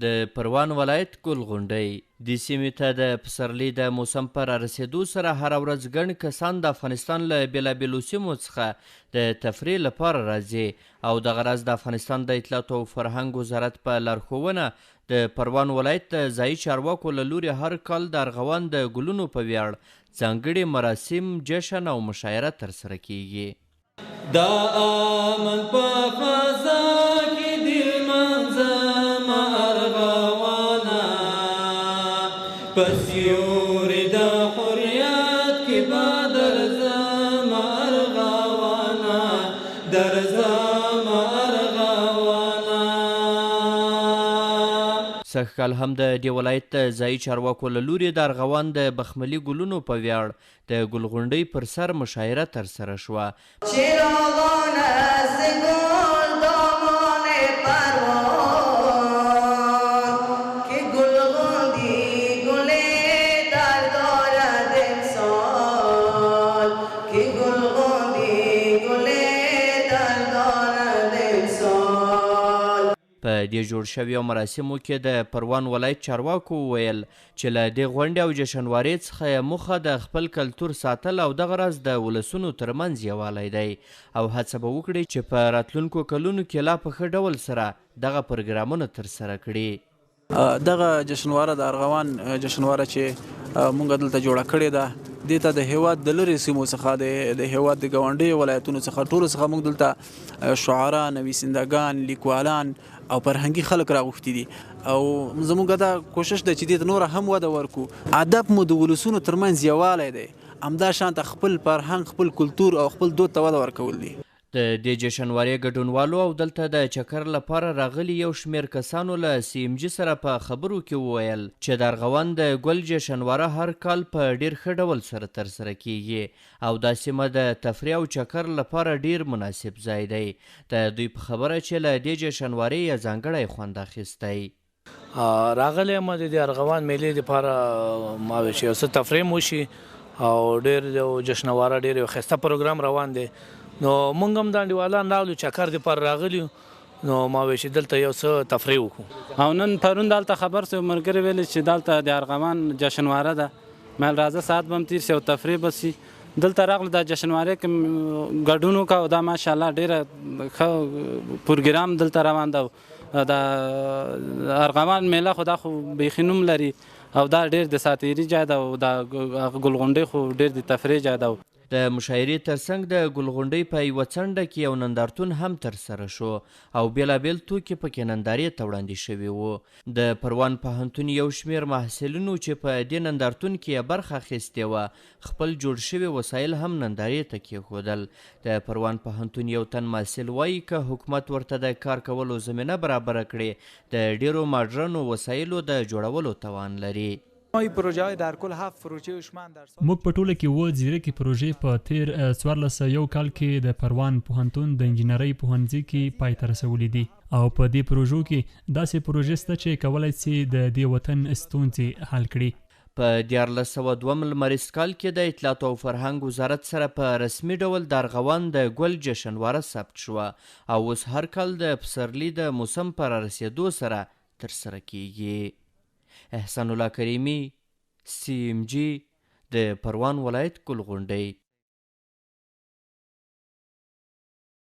د پروان ولایت ګل غونډۍ دې سیمې ته د پسرلي د موسم په رارسېدو سره هره ورځ ګڼ کسان د افغانستان له بېلابېلو سیمو څخه د تفریح لپاره راځي او دغه راز د افغانستان د اطلاعاتو او فرهنګ وزارت په لارښوونه د پروان ولایت د ځايي چارواکو له لوري هر کال د ارغوان د ګلونو په ویاړ ځانګړي مراسم، جشن او مشاعره ترسره کېږي. د امن په فضا کې دې لمانځمه ارغوانه، په سیوري د حریت کې به درځمه ارغوانه، درځمه ارغوانه. سږ کال هم د دې ولایت د ځايي چارواکو له لوري د ارغوان د بخملي ګلونو په ویاړ د ګلغونډۍ پر سر مشاعره ترسره شوه. چراغان از گل دامان پروان که گل غوندی گل در دارد امسال، که گل غوندی گل در دارد امسال. په دې جوړ شویو مراسمو کې د پروان ولایت چارواکو وویل چې له دې غونډې او جشنوارې څخه یې موخه د خپل کلتور ساتل او دغه راز د ولسونو ترمنځ یووالی دی او هڅه به وکړي چې په راتلونکو کلونو کې لا په ښه ډول سره دغه پرګرامونه ترسره کړي. دغه جشنواره د ارغوان جشنواره چې مونږ دلته جوړه کړې ده، دې ته د هیواد د لرې سیمو څخه، د هیواد د ګاونډیو ولایتونو څخه، ټولو څخه مونږ دلته شعرا، نویسندګان، لیکوالان او فرهنګي خلک راغوښتي دي او زموږ دا کوشش دی چې دې ته نوره هم وده ورکړو. هدف مو د ولسونو ترمنځ یووالی دی، همدا شان ته خپل فرهنګ، خپل کلتور او خپل دود ته وده ورکول دي. د دې جشنوارې ګډونوالو او دلته د چکر لپاره راغلي یو شمېر کسانو له سي ام جي سره په خبرو کې وویل چې د ارغوان د ګل جشنواره هر کال په ډېر ښه ډول سره ترسره کېږي او دا سیمه د تفریح او چکر لپاره ډېر مناسب ځای دی. د دوی په خبره چې له دې جشنوارې یې ځانګړی خوند اخیستی. راغلی یم د دې ارغوان میلې دپاره، ما ویل چې یو څه تفریح مو وشي او ډېر یو جشنواره، ډېر یو ښایسته پروګرام روان دی. نو موږ هم د انډیوالان راغلو، چکر دپاره راغلي یو، نو ما ویل چې دلته یو څه تفریح وکړو. او نن پرون دلته خبر شو، ملګري ویلي چې دلته د ارغوان جشنواره ده، ما ویل راځه ساعت به هم تېر شي او تفریح به شي. دلته راغلو، دا جشنوارې کې ګډون وکړ او دا ماشاءالله ډېره ښه پروګرام دلته روان ده. دا ارغوان میله خو دا خو بیخي نوم لري او دا ډېر د ساتیري ځای ده او دا ګلغونډۍ خو ډېر د تفریح ځای ده. د مشاعرې ترڅنګ د ګلغونډۍ په یوه څنډه کې یو نندارتون هم ترسره شو او بېلابېل توکي پکې نندارې ته وړاندې شوي وو. د پروان پوهنتون یو شمېر محصلینو چې په دې نندارتون کې یې برخه اخیستې وه، خپل جوړ شوي وسایل هم نندارې ته کېښودل. د پروان پوهنتون یو تن محصل وایي که حکومت ورته د کار کولو زمینه برابره کړي، د ډېرو ماډرنو وسایلو د جوړولو توان لري. موږ په ټوله کې 7 ځیرکې پروژې په تېر 14 یو کال کې د پروان پوهنتون د انجینرۍ پوهنځي کې پای ته رسولې دي او په دې پروژو کې داسې پروژې شته چې کولای شي د دې وطن ستونزې حل کړي. په 1302 لمریز کال کې د اطلاعاتو او فرهنګ وزارت سره په رسمي ډول د ارغوان د ګل جشنواره ثبت شوه او اوس هر کال د پسرلي د موسم په رارسېدو سره ترسره کیږي. احسان الله کریمي، سي ام جي، د پروان ولایت ګلغونډۍ.